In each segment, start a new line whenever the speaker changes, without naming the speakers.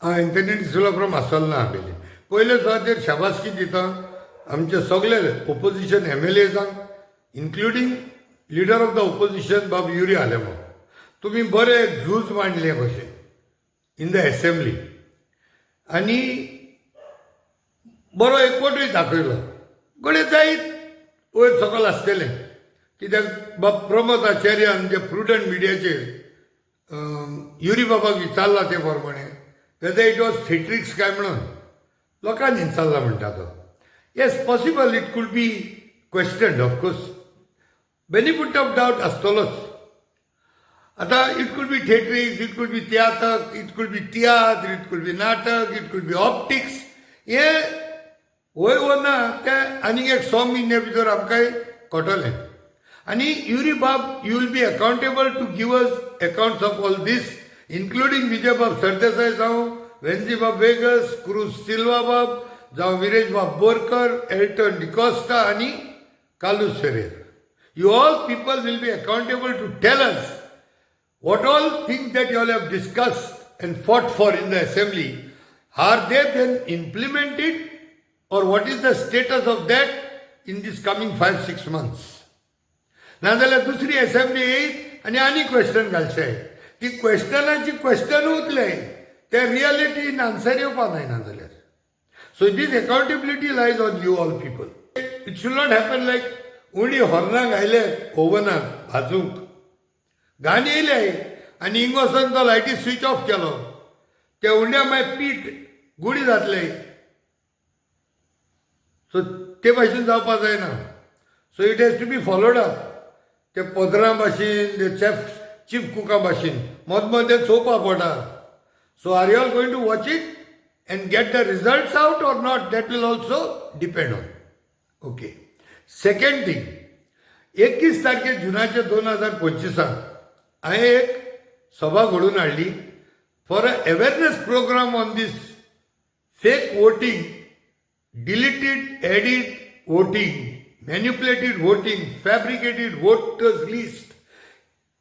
हांव Anthony D'Silva from आसोलना आबेली. पयले सुवातेर शाबासकी दिता आमचे सगळे opposition एमएलएजांक, including leader of the opposition बाब युरी आलेमांव. तुमी बरें झूज मांडलें कशें इन the assembly आनी बरो एकवटूय दाखयलो. घडये जायत वयर सकयल आसतलें, कित्याक बाब प्रमोद आचार्यान जे प्रुडंट मिडियाचेर युरी बाबाक विचारला ते प्रमाणे, वेदर it was theatrics काय म्हणून लोकांनी विचारला म्हणटा तो. Yes, possible, it could be questioned. Of course, benefit of doubt आसतलोच. आतां it could be theatrics, it could be tiatr, it could be tiatr, it could be नाटक, it could be optics. हे वय वो ना तें आनीक एक 6 म्हयन्या भितर आमकां कळटलें. आनी युरी बाब, you will be accountable to give us accounts of all this, including Vijay बाब सरदेसाय जावं, वेन्झी बाब वेगस, क्रूज सिल्वा बाब जावं, विरेश बाब बोरकर, एल्टन डिकॉस्टा आनी Carlos Ferrer. You all people will be accountable to tell us what all things that you all have discussed and fought for in the assembly, are they then implemented or what is the status of that in this coming 5-6 months? नाजाल्यार दुसरी assembly येयत आनी आनी question घालचे. ती क्वेश्चनाची question उरतले, ते रियलिटीन answer येवपा जायना जाल्यार. So this accountability lies on you all people. It should not happen like उंडी हॉर्नां घायले ओवनाक भाजूंक, घाण येयले आनी हिंग वचोन तो लायटी स्विच ऑफ केलो. त्या उंड्या मागीर पीठ गुडी जातले. सो ते भाशेन जावपा जायना. So it has to be followed up. ते पदरां भाशेन, ते चेफ चीफ कुका भाशेन मद मदें चोवपा पडटा. So are you all going to watch it and get the results out or not, that will also depend on. Okay, second thing, 21 तारखे जुनाचे 2025 हांवें एक सभा घडोवन हाडली for a awareness program on this fake voting, deleted, edit voting, manipulated voting, fabricated voters list,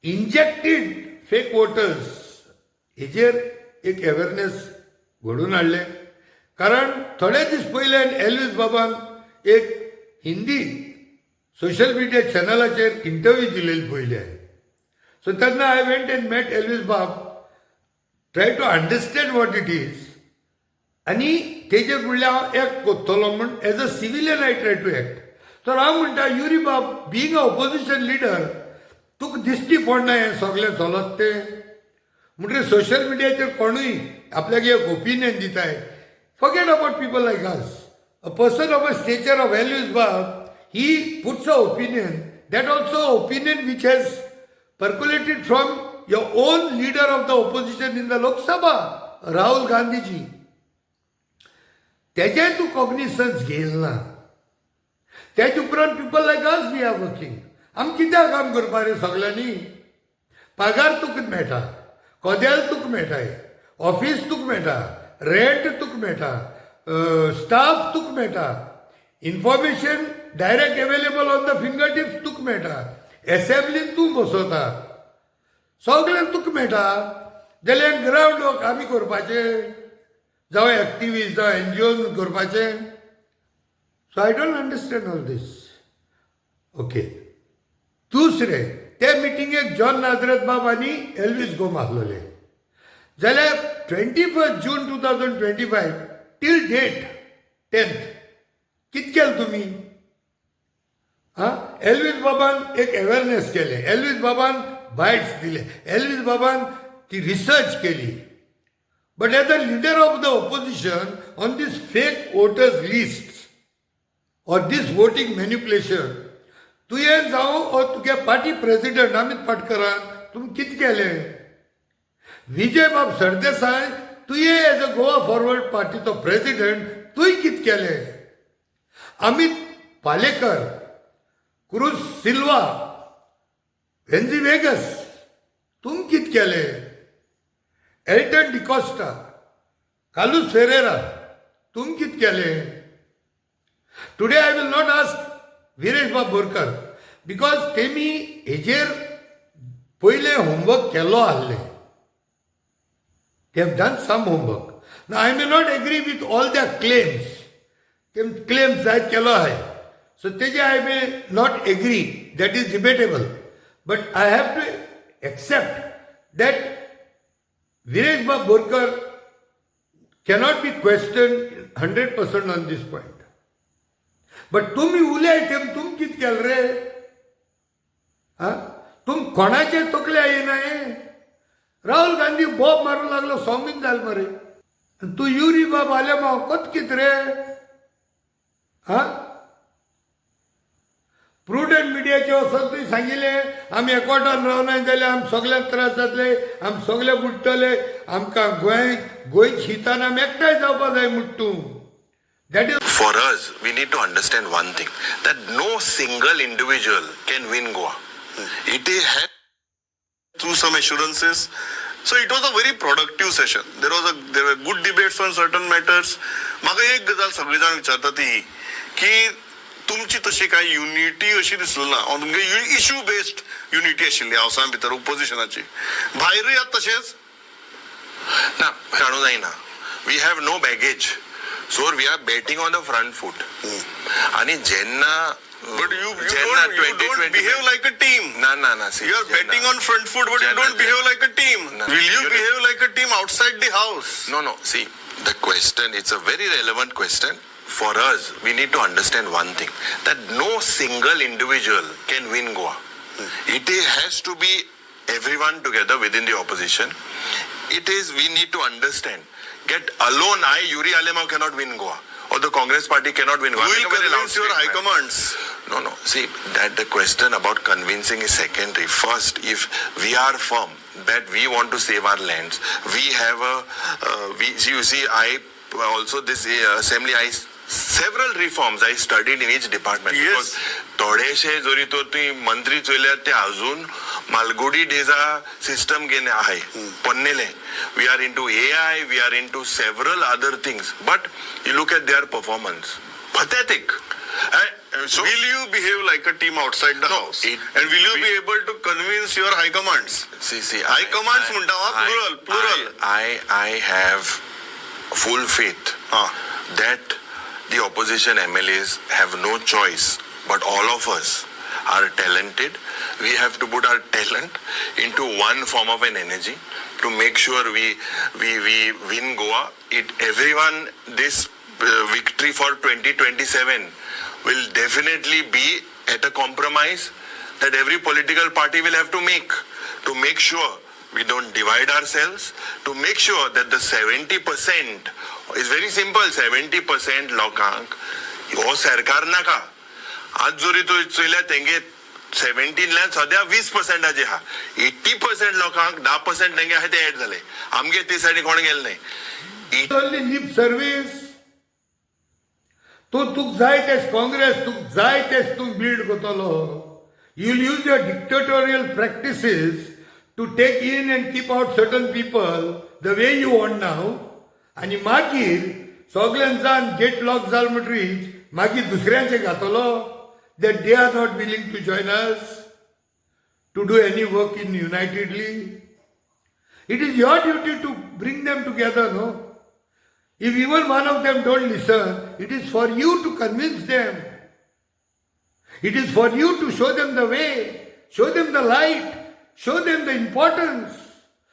injected fake voters. हेजेर एक awareness घडोवन हाडलें, कारण थोडे दीस पयल्यान एल्वीस बाबान एक हिंदी सोशल मिडिया चॅनलाचेर इंटरव्यू दिलेली पयली हांवें. सो तेन्ना I went and met Elvis बाब, try to understand what it is आनी तेजेर म्हणल्यार हांव एक्ट करतलो म्हूण as a civilian I try to act. तर हांव म्हणटा, युरी बाब, बीइंग अ ओपोजिशन लिडर, तुका दिश्टी पडना हें सगळें चलत तें? म्हणटकीर सोशल मिडियाचेर कोणूय आपल्याक एक ओपिनियन दिताय. Forget about people like us. A person of a stature of Elvis बाब, he puts a opinion, that also opinion which has percolated from your own leader of the opposition in the Lok Sabha, Rahul Gandhiji. तेजें तूं कॉग्निसन्स घेयल ना. तेज उपरांत people like us, we are working. आमी कित्याक काम करपा रे सगल्यांनी? पगार तुका मेळटा, कदेल तुका मेळटाय, ऑफीस तुका मेळटा, रेंट तुका मेळटा, स्टाफ तुका मेळटा, information direct available on the finger tips तुका मेळटा, एसेंब्लीन तूं बसयता, सगळें तुका मेळटा, जाल्यार ग्रावंड वर्क आमी करपाचें, जावं एक्टिविस्ट जावं एनजीओ करपाचें? So I don't understand all this. Okay, दुसरें, ते मिटिंगेक जॉन नाजरेत बाब आनी एल्वीस गोम आसलेले. जाल्यार 21 June 2025 till date 10th कित केलें तुमी? आं, एल्वीस बाबान एक अवेरनेस केलें, एल्वीस बाबान बायट्स दिले, एल्वीस बाबान ती रिसर्च केली, but as a leader of the opposition on this fake voters list or this voting manipulation, तुवें जावं or तुगे पार्टी प्रेसिडेंट अमित पाटकरान, तुमी कितें केलें? विजय बाब सरदेसाय, तुवें एज अ गोवा फॉरवर्ड पार्टीचो प्रेसिडेंट, तुवें कितें केलें? Amit Palekar, Cruz Silva, Venzy Viegas, तुमी कितें केलें? एल्टन डिकॉस्टा, कार्लूस फेरेरा, तुमी कितें केलें? Today I will not ask Viresh बाब बोरकर because तेमी हेजेर पयलें होमवर्क केल्लो आहले. They have done some homework. I may not agree with all the claims. ते क्लेम्स जायत केलो आहाय, सो तेजे I may not agree, that is debatable, but I have to accept that Viresh Bab Borkar cannot be questioned 100% on this point. But तुमी उलय ते तुम कित केलं रे? हा, तुम कोणाचे तकले येना हे? राहुल गांधी बॉब मारूंक लागलो, सॉंगीन जाल मरे. आनी तूं युरी बाब आलेमाव कत कित रे? हा, प्रुडंट मिडियाचे वचून तुवें सांगिल्लें, आमी एकवटान रावनाय जाल्यार आमी सगल्यांक त्रास जातले, आमी सगळे बुडटले, आमकां गोंय गोंयच्या हितान आमी एकठांय जावपा जाय म्हूण तूं. That is
For us, we need to understand one thing, that no single individual can win Goa. It is
through some assurances. So it was a very productive session. There were good debates on certain matters. म्हाका एक गजाल सगळी जाण विचारता ती ही की तुमची तशी काय युनिटी अशी दिसली ना, तुमगे इश्यू बेस्ड युनिटी आशिल्ली हावसान भितर ओपोजिशनाची, भायरूय आतां तशेंच.
ना, काडूं जायना. We have no baggage. So we are betting on the front foot. आणि जेन्ना
But you
जेन्ना
don't behave like a team.
ना ना ना, see,
You are
जेन्ना-
betting on front foot, but you don't behave like a team.
No.
Will you behave like a team outside the house?
No. See, the question, it's a very relevant question. For us, we need to understand one thing, that no single individual can win Goa. It has to be everyone together within the opposition. It is, we need to understand. Get alone, I, Yuri Alemao, cannot win Goa. Or the Congress party cannot win Goa.
Who
I'm
will
making a very loud
convince your high
statement.
Commands?
No. See, that the question about convincing is secondary. First, if we are firm that we want to save our lands, we have a, we, see, you see, I also this assembly, I several reforms I studied in each department. Because थोडेशे जरी तर तुवें मंत्री चोयल्यार ते अजून Malgudi डेजा system घेवन आहाय पोन्नेले. We are into AI, we are into several other things, but you look at their performance, pathetic. So
Will you behave like a team outside the
No,
house? And will you be able to convince your high commands?
See,
High commands म्हणटा हा, plural, plural.
I have full faith that the opposition MLAs have no choice, but all of us are talented. We have to put our talent into one form of an energy to make sure we win Goa. It everyone this victory for 2027 will definitely be at a compromise that every political party will have to make sure we don't divide ourselves, to make sure that the 70% is very simple, 70% लोकांक हो सरकार नाका. आज जरी तूं चोयल्यार तेंगे सेव्हन्टीनल्यान सद्या 20 पर्संटाचे आहा. 80% लोकांक 10% तेंगे आहा ते एड जाले. आमगे ते सायडीन कोण गेले न्हय.
Only lip service. तूं तुका जाय तेच काँग्रेस, तुका जाय तेच तूं बिल्ड करतलो. You will use your dictatorial practices to take in and keep out certain people the way you want now. आनी मागीर सगल्यान जावन गेट लॉक जाल म्हणटरीच मागीर दुसऱ्यांचे घातलो that they are not willing to join us to do any work in unitedly. It is your duty to bring them together, no? If even one of them don't listen, it is for you to convince them. It is for you to show them the way, show them the light, show them the importance,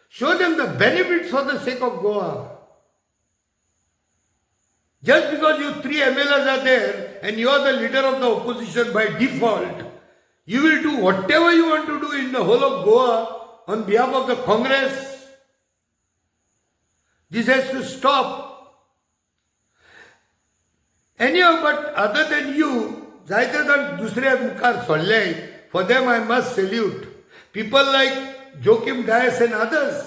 show them the benefits for the sake of Goa. Just because you three MLAs are there and you are the leader of the opposition by default, you will do whatever you want to do in the whole of Goa on behalf of the Congress. This has to stop. Anyhow, but other than you, जायते जाण दुसऱ्या मुखार सोडले, for them I must salute. People like Joaquim Dias and others,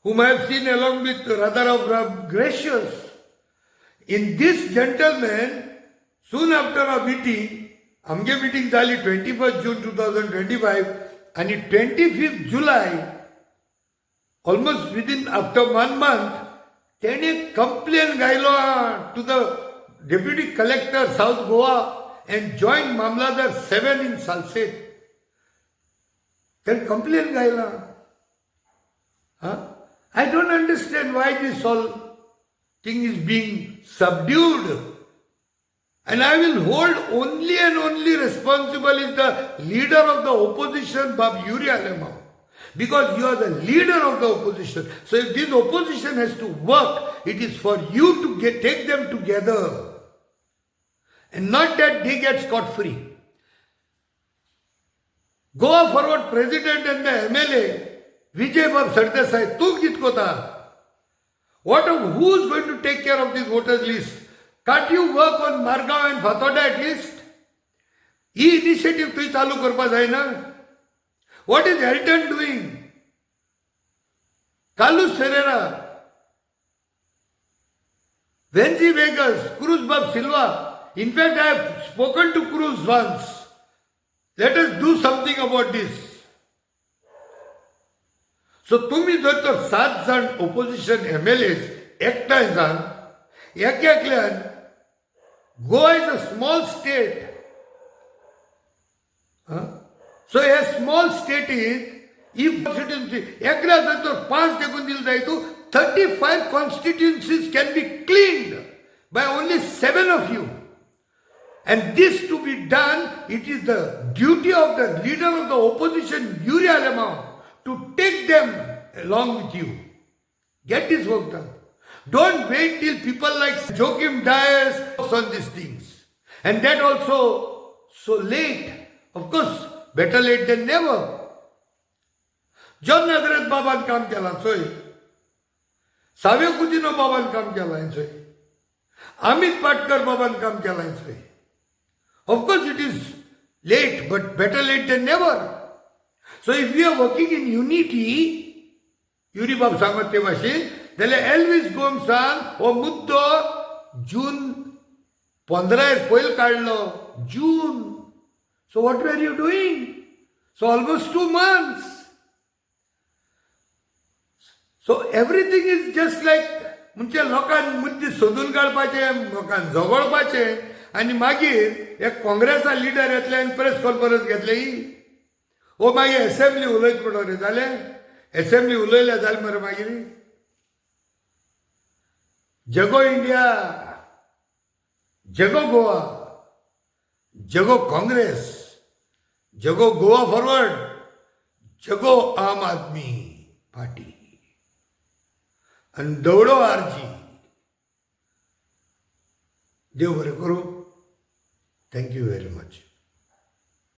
whom I have seen along with Radharao Gracious. In this gentleman, soon after our meeting, आमगे meeting जाली 21st June 2025 आनी 25th July, almost within after one month, तेणे complain घायलो to the Deputy Collector, South Goa, and Joint Mamlatdar 7 in Salcete. तेणे complain घायला. I don't understand why this all. thing is being subdued. And I will hold only and only responsible is the leader of the opposition, Bab Yuri Alemao. Because you are the leader of the opposition. So if this opposition has to work, it is for you to take them together. And not that they get scot-free. Goa Forward President and the MLA, Vijay Bab Sardesai, तूं कित कोता? What of who is going to take care of this voters list? Can't you work on Margao and Fatorda at least? He initiative तुवें चालू करपा जायना? What is Elton doing? Carlos Ferreira, Venzi Vegas, Cruz Bab Silva. In fact, I have spoken to Cruz once. Let us do something about this. So तुमी जर तर सात जाण opposition MLA एकठांय जावन एक एकल्यान, Goa is a small state, so hey small स्टेटीत if constituency एकल्या जर तर पांच देखून दिले जाय तूं 35 constituencies can be cleaned by only seven of you. And this to be done, it is the duty of the leader of the opposition, Yuri Alemao, to take them along with you. Get this work done. Don't wait till people like Joachim Dias on these things. And that also so late. Of course, better late than never. John Nazareth बाबान काम केलां चोय, साव्यो कुतिनो बाबान काम केलां चोय, अमित पाटकर बाबान काम केलां चोय. Of course, it is late, but better late than never. So if we are working in unity, Yuri बाब सांगत ते भाशेन जाल्यार एल्वीस गोम्सान हो मुद्दो जून 15 पयलीं काडलो जून. So what were you doing? So almost 2 months. So everything is just like म्हणजे लोकांक मुद्दे सोदून काडपाचे, लोकांक झगडपाचे आनी मागीर एक काँग्रेसा लिडर येतले आनी प्रेस कॉन्फरन्स घेतले ही ओ मागीर एसेंब्ली उलयत म्हणून रे जालें. एसेंब्ली उलयल्या जालें मरे. मागीर जगो इंडिया, जगो गोवा, जगो काँग्रेस, जगो गोवा फॉरवर्ड, जगो आम आदमी पार्टी आणि दवडो आरजी. देव बरें करूं. Thank you very much.